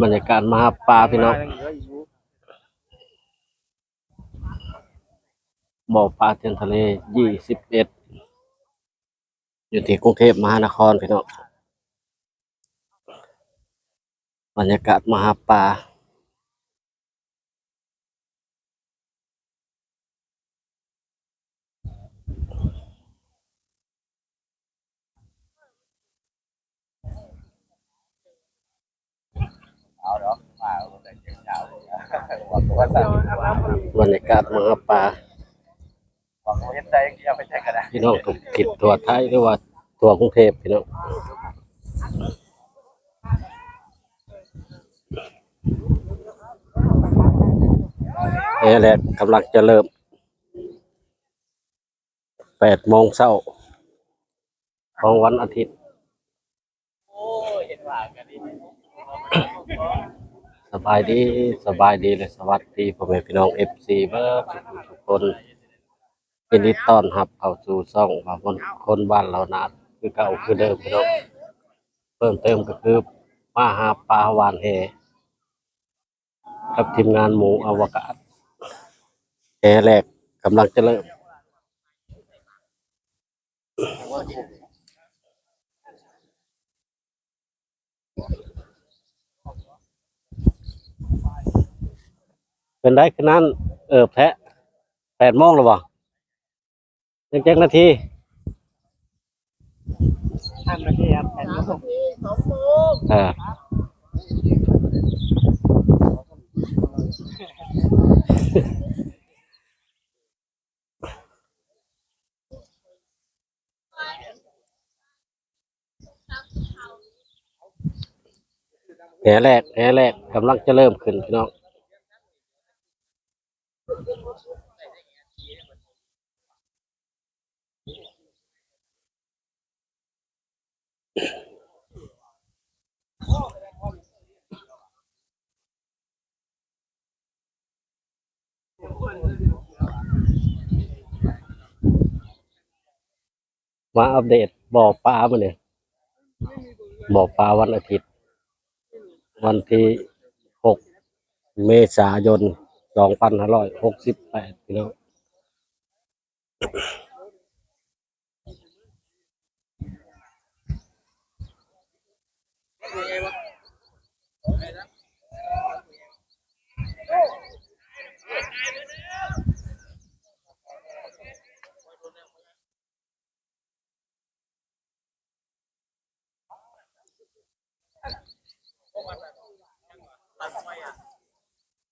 ບັນຍາກາດມາຫາປາພີ່ນ້ອງ ບໍ່ປາເທີນທະເລ ຊາວເອັດ ຢູ່ທີ່ກຸງເທບມະຫານະຄອນພີ່ນ້ອງ ບັນຍາກາດມາຫາປາ. ບັນຍາກາດມາຫາປາ ພີ່ນ້ອງທຸກທິດທົ່ວໄທ ຫຼືວ່າທົ່ວກຸງເທບພີ່ນ້ອງ ແຫ່ແລກກຳລັງຈະເລີ່ມ ແປດໂມງເຊົ້າຂອງວັນອາທິດ. ສະບາຍດີ ສະບາຍດີ ແລະ ສະຫວັດດີພໍ່ແມ່ພີ່ນ້ອງເອັຟຊີເບິດທຸກຄົນ ຍິນດີຕ້ອນຮັບເຂົ້າສູ່ຊ່ອງບ່າວມົນ ຄົນບ້ານເຫຼົ່ານາດ ຄືເກົ່າຄືເດີມພີ່ນ້ອງ. ເພີ່ມເຕີມກໍຄືມາຫາປາຫວ່ານແຫ ກັບທີມງານໝູ່ອະວະກາດ ແຫ່ແລກກຳລັງຈະເລີ່ມ. ເປັນໃດຄືນັ້ນເອີບແທ້ ແປດໂມງແລ້ວບໍ່? ຍັງຈັກນາທີ? ຫ້ານາທີ ແປດໂມງ ເອີ. ແຫ່ແລກ ແຫ່ແລກກຳລັງຈະເລີ່ມຂຶ້ນພີ່ນ້ອງ. ມາອັບເດດບໍ່ປາມື້ນີ້ ບໍ່ປາວັນອາທິດ ວັນທີຫົກ ເມສາຍົນ ສອງພັນຫ້າຮ້ອຍຫົກສິບແປດ ພີ່ນ້ອງ.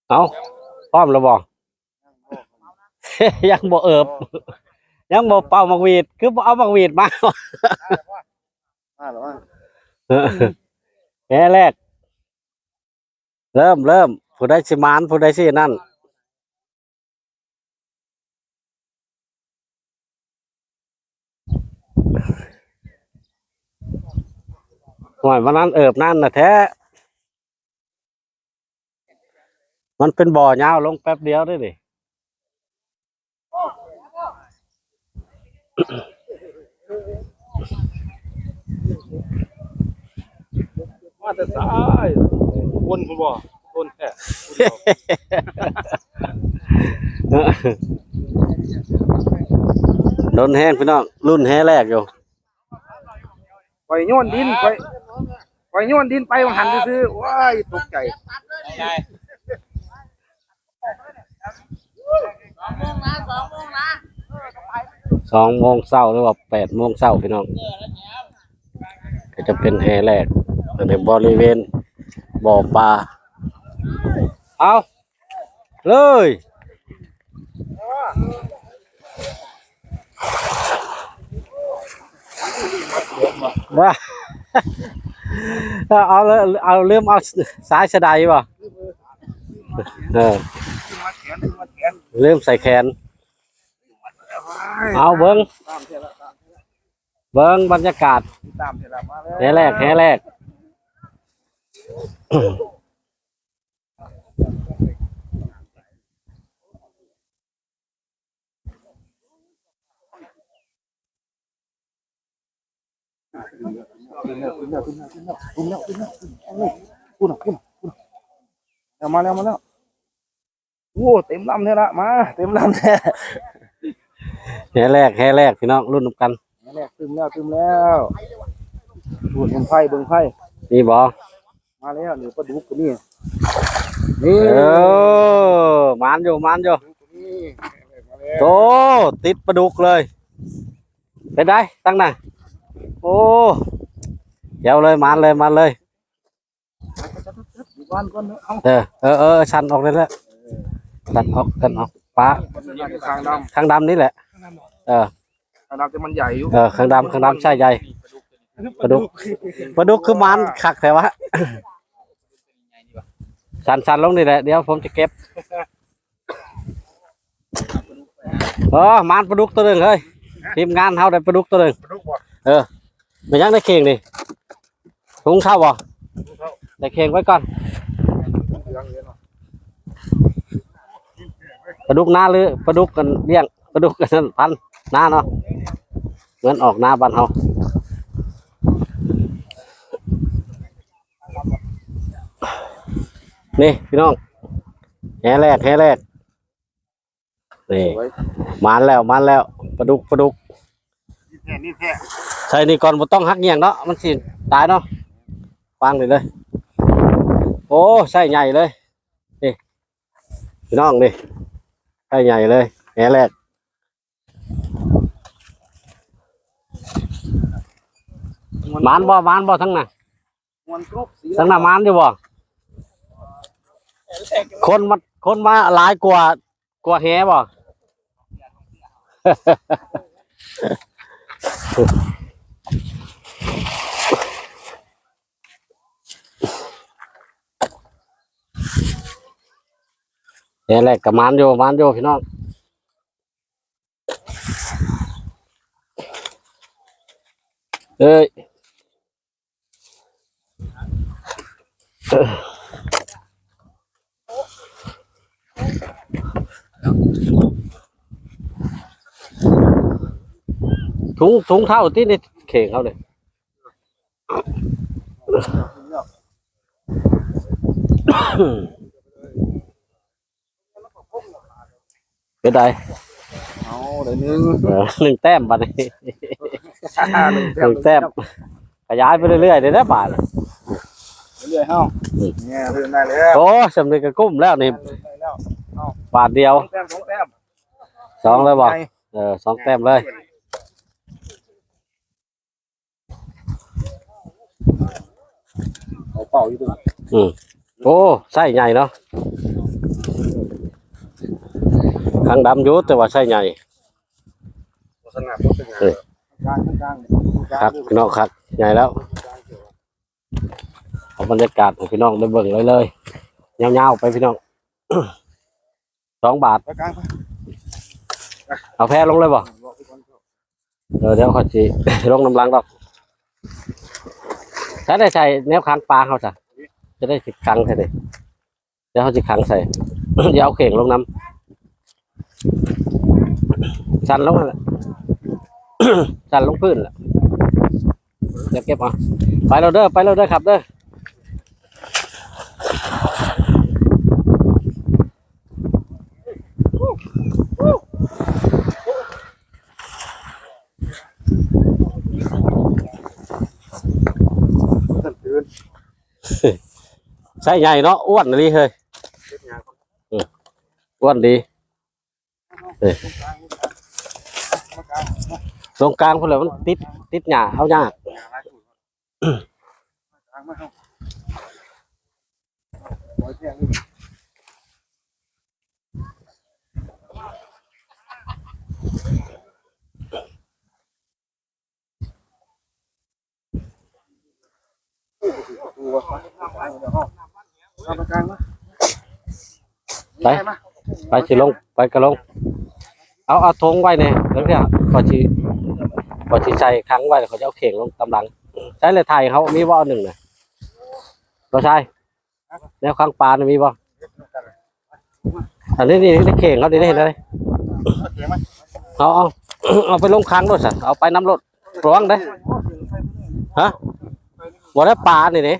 ເອົ້າ ພ້ອມແລ້ວບໍ່? ຍັງບໍ່ເອີບ ຍັງບໍ່ເປົ່າໝາກຫວີດ ຄືບໍ່ເອົາໝາກຫວີດມາ? ມາແລ້ວ ມາແລ້ວ ແຫ່ແລກ ເລີ່ມ ເລີ່ມ ຜູ້ໃດຊິໝານ ຜູ້ໃດຊິນັ້ນ. ຫ້ວຍ ມານັ້ນເອີບນັ້ນນະແທ້ ມັນເປັນບໍ່ຍາວລົງແປັບດຽວເດ້ນີ້. ມາແຕ່ສາຍ ຄົນພຸ້ນບໍ່? ຄົນແທ້ ດົນແຮງພີ່ນ້ອງ ລຸ້ນແຫ່ແລກຢູ່. ຂ້ອຍໂຍນດິນ ຂ້ອຍ ຂ້ອຍໂຍນດິນໄປວ່າງຫັ້ນຊື່ໆ ໂອ້ຍ ຕົກໃຈ. ສອງໂມງເຊົ້າ ຫຼືວ່າແປດໂມງເຊົ້າ ພີ່ນ້ອງ ກໍຈະເປັນແຫ່ແລກ ອັນນີ້ບໍລິເວນບໍ່ປາ. ເອົາ ເລີຍ ເອົາ ເອົາ ເອົາ ລືມເອົາສາຍສະໄດບໍ່? ເອີ ລືມໃສ່ແຂນ. ເອົາ ເບິ່ງ ເບິ່ງບັນຍາກາດ ແຫ່ແລກ ແຫ່ແລກ. ພຸ້ນນະ ພຸ້ນນະ ພຸ້ນນະ ພຸ້ນນະ ພຸ້ນນະ ພຸ້ນນະ. ມາແລ້ວ ມາແລ້ວ ໂອ້ ເຕັມລຳແທ້ລະ ມາເຕັມລຳແທ້ ແຫແລກ ແຫແລກ ພີ່ນ້ອງ ລຸ້ນນຳກັນ ແຫແລກ ຕື່ມແລ້ວ ຕື່ມແລ້ວ ໂອ້ ເບິ່ງໄຟ ເບິ່ງໄຟ ນີ້ບໍ່? ມາແລ້ວ ນີ້ປາດຸກກໍມີ ນີ້ ເອີ ມານຢູ່ ມານຢູ່ ນີ້ ມາແລ້ວ ໂອ້ ຕິດປາດຸກເລີຍ ເປັນໃດຕັ້ງໜ້າ ໂອ້ ແຈວເລີຍ ມານເລີຍ ມານເລີຍ ເອີ ເອີ ເອີ ສັ່ນອອກເລີຍແຫຼະ ສັ່ນອອກ ສັ່ນອອກ ປາ ຄາງດຳ ຄາງດຳນີ້ແຫຼະ ເອີ ຄາງດຳແຕ່ມັນໃຫຍ່ຢູ່ ເອີ ຄາງດຳ ຄາງດຳໃຊ້ໃຫຍ່ ປາດຸກ ປາດຸກຄືມານຄັກແທ້ວະ ສັ່ນ ສັ່ນລົງນີ້ແຫຼະ ດຽວຜົມຈະເກັບ ເອີ ມານປາດຸກໂຕໜຶ່ງເຮີ້ຍ ທີມງານເຮົາໄດ້ປາດຸກໂຕໜຶ່ງ ປາດຸກບໍ່? ເອີ ແມ່ນຫຍັງໄດ້ເຂ່ງນີ້ ທຸງເຂົ້າບໍ່? ໄດ້ເຂ່ງໄວ້ກ່ອນ ປາດຸກນາ ຫຼື ປາດຸກກັນລ້ຽງ ປາດຸກກັນພັນນາເນາະ ເງິນອອກນາບ້ານເຮົາ ນີ້ພີ່ນ້ອງ ແຫແລກ ແຫແລກ ນີ້ ໂອ້ຍ ມານແລ້ວ ມານແລ້ວ ປາດຸກ ປາດຸກ ນີ້ແທ້ ນີ້ແທ້ ໃສ່ນີ້ກ່ອນ ບໍ່ຕ້ອງຫັກຫຍັງເນາະ ມັນຊິຕາຍເນາະ ວາງນີ້ເລີຍ ໂອ້ ໃຊ້ໃຫຍ່ເລີຍ ນີ້ ພີ່ນ້ອງ ນີ້ ໃຊ້ໃຫຍ່ເລີຍ ແຫແລກ ມານບໍ່? ມານບໍ່ທາງນັ້ນ? ມ່ວນກົບ ທາງນັ້ນມານຢູ່ບໍ່? ຄົນມາ ຄົນມາຫຼາຍກວ່າ ກວ່າແຫບໍ່? ແຫແລກກໍມານຢູ່ ມານຢູ່ ພີ່ນ້ອງ. ເອີຍ ທຸງ ທຸງເທົ້າຕິ ໃນເຂ່ງເຮົານີ້. ເປັນໃດ? ເອົາ ໄດ້ໜຶ່ງ ເອີ ໜຶ່ງແຕ້ມບັດນີ້ ໜຶ່ງແຕ້ມ ໜຶ່ງແຕ້ມ ຂະຫຍາຍໄປເລື້ອຍໆເດ້ບາດນີ້ ເລື້ອຍໆເຮົາ ອືມ ແມ່ນໄດ້ແລ້ວ ໂອ້ ສ່ຳນີ້ກໍກຸ້ມແລ້ວນີ້ ໄດ້ແລ້ວ ເອົາ ບາດດຽວ ສອງແຕ້ມ ສອງແຕ້ມ ສອງເລີຍບໍ່? ເອີ ສອງແຕ້ມເລີຍ. ເອົາເປົ້າຢູ່ ອືມ ໂອ້ ໄຊໃຫຍ່ເນາະ ຄາງດຳຢູ່ ແຕ່ວ່າໄຊໃຫຍ່ ບໍ່ສະຫງັບ ບໍ່ສະຫຍັບ ເອີ ຄັກ ພີ່ນ້ອງ ຄັກ ໃຫຍ່ແລ້ວ ເອົາບັນຍາກາດໃຫ້ພີ່ນ້ອງໄດ້ເບິ່ງເລີຍໆ ຍາວໆໄປພີ່ນ້ອງ. ສອງບາດ ໄປກາງໄປ ເອົາແພລົງເລີຍບໍ່? ເອີ ດຽວຂ້ອຍຊິລົງນຳຫຼັງດອກ ໃຊ້ໄດ້ໃສ່ແນວຂັງປາເຮົາຊະ ຈະໄດ້ຊິຂັງໃສ່ເດ້ ດຽວເຮົາຊິຂັງໃສ່ ດຽວເອົາເຂ່ງລົງນຳ ສັ່ນລົງຫັ້ນແຫຼະ ສັ່ນລົງພື້ນແຫຼະ. ດຽວເກັບເອົາ ໄປແລ້ວເດີ ໄປແລ້ວເດີຄັບເດີ ໃຊ້ໃຫຍ່ເນາະ ອ້ວນອີ່ຫຼີເຮີ້ຍ ເອີ ອ້ວນດີ. ເອີ ລົງກາງພຸ້ນແຫຼະ ມັນຕິດ ຕິດຫຍ້າ ເອົາຍາກ ໄປ ໄປ ຊິລົງ ໄປກະລົງ ເອົາ ເອົາຖົງໄວ້ແດ່ ເດີ ຂ້ອຍຊິ ຂ້ອຍຊິໃສ່ຂັງໄວ້ ແລ້ວຂ້ອຍຈະເອົາເຂ່ງລົງຕາມຫຼັງ ໃສ່ແລ້ວຖ່າຍເຮົາ ມີບໍ່ອັນໜຶ່ງນະ ບໍ່ໃສ່ ແນວຂັງປານີ້ມີບໍ່? ອັນນີ້ ນີ້ ນີ້ເຂ່ງເຮົານີ້ ເຫັນໄດ້ ເອົາ ເອົາ ເອົາໄປລົງຂັງໂລດຊະ ເອົາໄປນຳໂລດ ລະວັງເດີ້ ຮະ ບໍ່ໄດ້ປານີ້ເດ້ ລ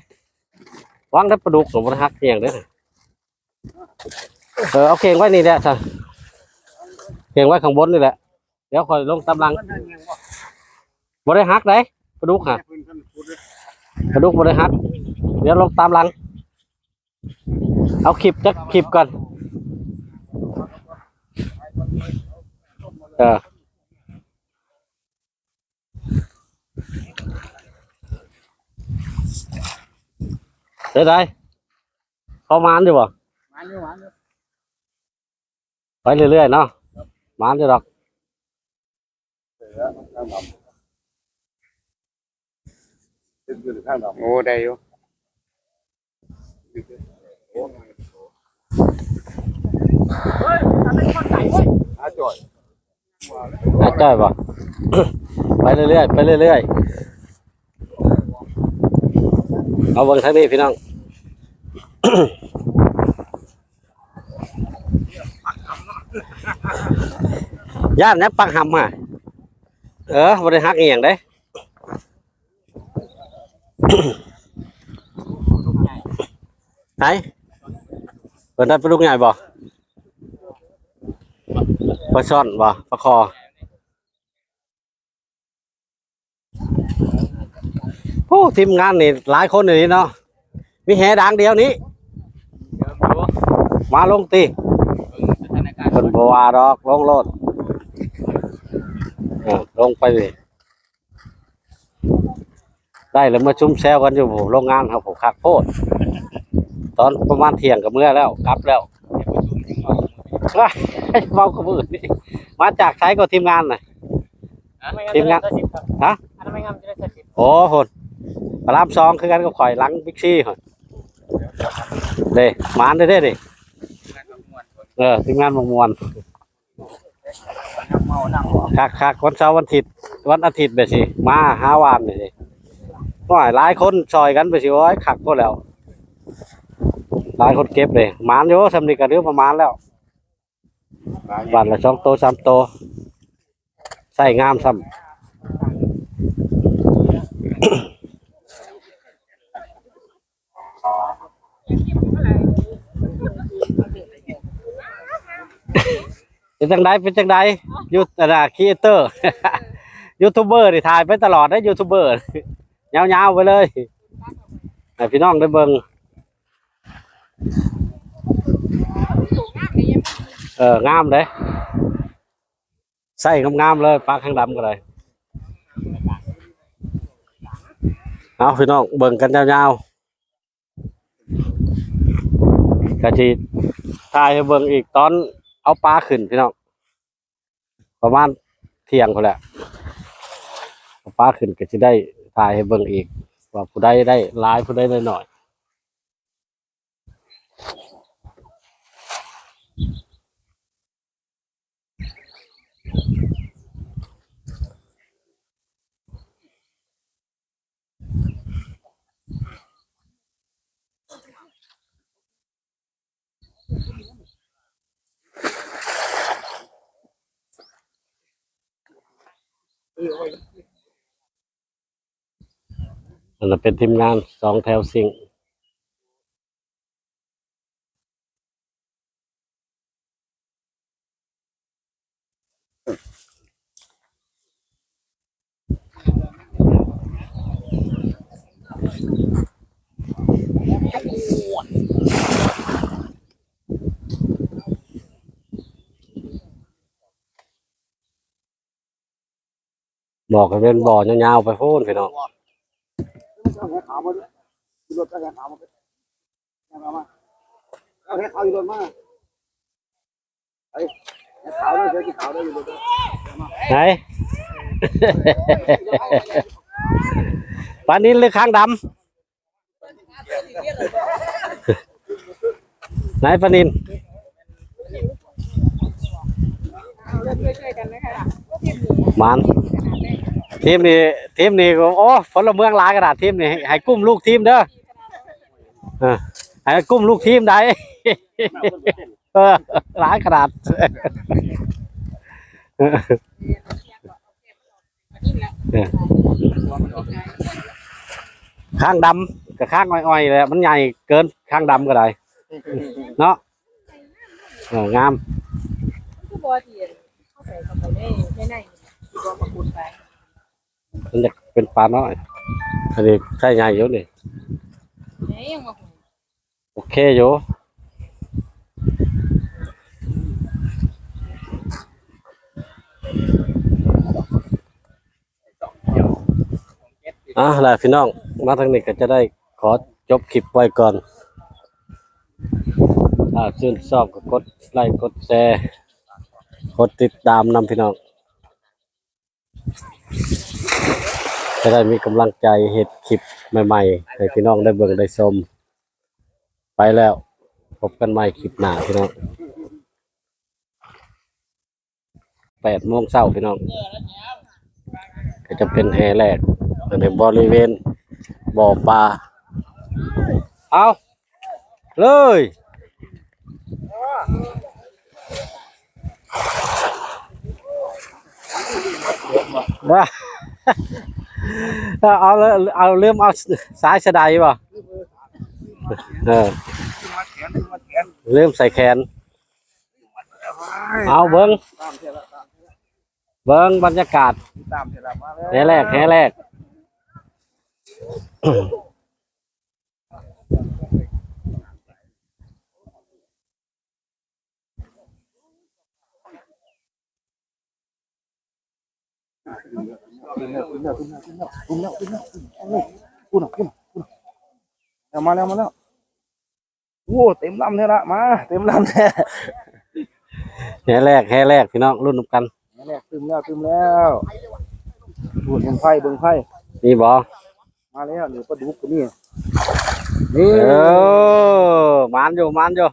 ະວັງໄດ້ປາດຸກ ບໍ່ໄດ້ຫັກຫຍັງເດີ້. ເອີ ເອົາເຂ່ງໄວ້ນີ້ແຫຼະຊະ ເຂ່ງໄວ້ຂ້າງບົນນີ້ແຫຼະ ດຽວຂ້ອຍລົງຕາມຫຼັງ. ບໍ່ໄດ້ຫັກໃດ ປາດຸກຫະ ປາດຸກບໍ່ໄດ້ຫັກ ດຽວລົງຕາມຫຼັງ. ເອົາຄລິບຈັກຄລິບກ່ອນ ເອີ. ເປັນໃດ ພໍໝານຢູ່ບໍ່? ໝານຢູ່ ໝານຢູ່ ໄປເລື້ອຍໆເນາະ ໝານຢູ່ດອກ. ໂອ້ ໄດ້ຢູ່ ອາ ຈ່ອຍບໍ່? ໄປເລື້ອຍໆ ໄປເລື້ອຍໆ ເອົາເບິ່ງທາງນີ້ພີ່ນ້ອງ. ຢ້ານຫຍັງປັກຫຳຫະ? ເອີ ບໍ່ໄດ້ຫັກອີ່ຫຍັງເດ້. ໃສ ເພິ່ນໄດ້ປາດຸກໃຫຍ່ບໍ່? ປາຊ່ອນບໍ່? ປາຄໍ ໂອ້ ທີມງານນີ້ຫຼາຍຄົນອີ່ຫຼີເນາະ ມີແຫດາງດຽວນີ້ ມາລົງຕິ ເພິ່ນບໍ່ວ່າດອກ ລົງໂລດ ເອີ ລົງໄປເລີຍ. ໄດ້ແລ້ວ ມາຊຸມແຊວກັນຢູ່ໂຮງງານເຮົາ ຄັກໂພດ ຕອນປະມານທ່ຽງກໍເມືອແລ້ວ ກັບແລ້ວ. ເວົ້າກັບຜູ້ອື່ນ ມາຈາກໃສກໍທີມງານນະ? ທີມງານ ຮະ? ໂອ້ໂຫ ພະລາມສອງຄືກັນກັບຂ້ອຍ ຫຼັງບິກຊີພຸ້ນເດ້ ໝານເດ້ເດ້ນີ້ ເອີ ທີມງານມ່ວນໆ. ຄັກໆ ວັນເສົາວັນທິດ ວັນອາທິດແບບຊີ້ ມາຫາວານນີ້ ໂອ້ຍ ຫຼາຍຄົນຊ່ອຍກັນແບບຊີ້ ໂອ້ຍ ຄັກໂພດແລ້ວ ຫຼາຍຄົນເກັບເດ້ ໝານຢູ່ ສ່ຳນີ້ກໍຖືວ່າໝານແລ້ວ ບາດລະສອງໂຕ ສາມໂຕ ໃຊ້ງາມຊ້ຳ. ເປັນຈັ່ງໃດ ເປັນຈັ່ງໃດ ຢູ ອັນນ່າ ຄຣີເອເຕີ ຢູທູບເບີນີ້ ຖ່າຍໄປຕະຫຼອດເດ້ ຢູທູບເບີ ຍາວໆ ໄປເລີຍ ໃຫ້ພີ່ນ້ອງໄດ້ເບິ່ງ. ເອີ ງາມເດ້. ໃຊ້ງາມໆເລີຍ ປາຄາງດຳກໍໄດ້. ເອົາ ພີ່ນ້ອງເບິ່ງກັນຍາວໆ ກະຊິຖ່າຍໃຫ້ເບິ່ງອີກຕອນເອົາປາຂຶ້ນ ພີ່ນ້ອງ ປະມານທ່ຽງພຸ້ນແຫຼະ ເອົາປາຂຶ້ນກະຊິໄດ້ຖ່າຍໃຫ້ເບິ່ງອີກ ວ່າຜູ້ໃດໄດ້ຫຼາຍ ຜູ້ໃດໄດ້ໜ້ອຍ. ອັນນັ້ນເປັນທີມງານສອງແຖວຊິງ. ບໍ່ ກໍເປັນບໍ່ຍາວໆໄປພຸ້ນ ພີ່ນ້ອງ. ໃນ ປານິນ ຫຼື ຄາງດຳ? ນາຍປານິນ ໝານ ທີມນີ້ ທີມນີ້ກໍ ໂອ້ ພົນລະເມືອງຫຼາຍຂະໜາດ ທີມນີ້ ໃຫ້ ໃຫ້ກຸ້ມລູກທີມເດີ ເອີ ໃຫ້ກຸ້ມລູກທີມໃດ ເອີ ຫຼາຍຂະໜາດ. ເອີ ຄາງດຳກໍຄາງອ້ອຍໆແຫຼະ ມັນໃຫຍ່ເກີນ ຄາງດຳກໍໄດ້ເນາະ. ເອີ ງາມ ມັນຄືບໍ່ທີ່ເຂົ້າໃສ່ເຂົ້າໄປໃນ ໃນ ໃນ ທີ່ບໍ່ປາກົດໄປ ມັນຢາກເປັນປານ້ອຍ ອັນນີ້ໃຊ້ໃຫຍ່ຢູ່ນີ້ ແໜ່ຍັງບໍ່ ໂອເຄຢູ່ ອ່າ ລະພີ່ນ້ອງ ມາທາງນີ້ກໍຈະໄດ້ຂໍຈົບຄລິບໄວ້ກ່ອນ ຖ້າຊື່ນຊອບກໍກົດໄລ້ ກົດແຊ ກົດຕິດຕາມນຳ ພີ່ນ້ອງ ຈະໄດ້ມີກຳລັງໃຈເຮັດຄລິບໃໝ່ໆ ໃຫ້ພີ່ນ້ອງໄດ້ເບິ່ງໄດ້ຊົມ ໄປແລ້ວ ພົບກັນໃໝ່ຄລິບໜ້າ ພີ່ນ້ອງ ແປດໂມງເຊົ້າ ພີ່ນ້ອງ ກໍຈະເປັນແຫ່ແລກ ອັນນີ້ບໍລິເວນບໍ່ປາ ເອົາ ເລີຍ ວ່າ ເອົາ ເອົາ ເອົາ ລືມເອົາສາຍສະໄດບໍ່ ເອີ ລືມໃສ່ແຂນ ເອົາເບິ່ງ ເບິ່ງບັນຍາກາດ ແຫ່ແລກ ແຫ່ແລກ ເອົາ ມາແລ້ວ ມາແລ້ວ. ໂອ້ ເຕັມລຳແທ້ລະ ມາເຕັມລຳແທ້ ແຫ່ແລກ ແຫ່ແລກ ພີ່ນ້ອງ ລຸ້ນນຳກັນ ແຫ່ແລກຕື່ມແລ້ວ ຕື່ມແລ້ວ ໂອ້ ເບິ່ງໄຟ ເບິ່ງໄຟ ມີບໍ່ ມາແລ້ວ ນີ້ປາດຸກກໍມີ ນີ້ ເອີ ໝານຢູ່ ໝານຢູ່.